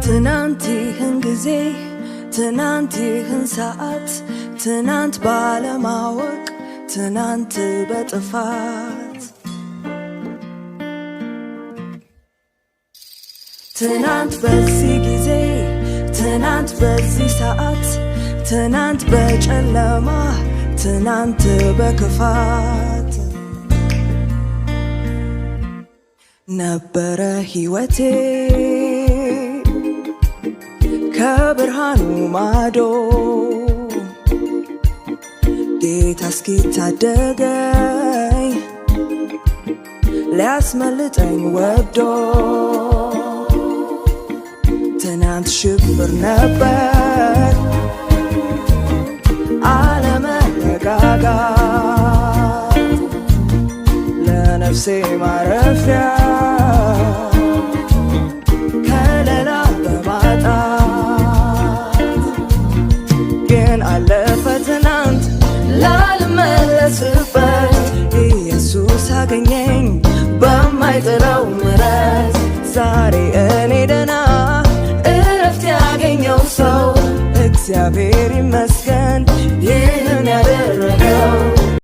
ትናንት ይህን ጊዜ፣ ትናንት ይህን ሰዓት፣ ትናንት ባለማወቅ፣ ትናንት በጥፋት፣ ትናንት በዚህ ጊዜ፣ ትናንት በዚህ ሰዓት፣ ትናንት በጨለማ፣ ትናንት በክፋት ነበረ ሕይወቴ ከብርሃኑ ማዶ። ጌታ እስኪታደገኝ ሊያስመልጠኝ ወዶ። ትናንት ሽብር ነበር፣ አለመረጋጋት፣ ለነፍሴ ማረፊያ ከለላ በማጣት። ግን አለፈ ትናንት ላልመለስበት፣ ኢየሱስ አገኘኝ በማይጥለው ምረት። ዛሬ እኔ ደና እረፍት ያገኘው ሰው፣ እግዚአብሔር ይመስገን።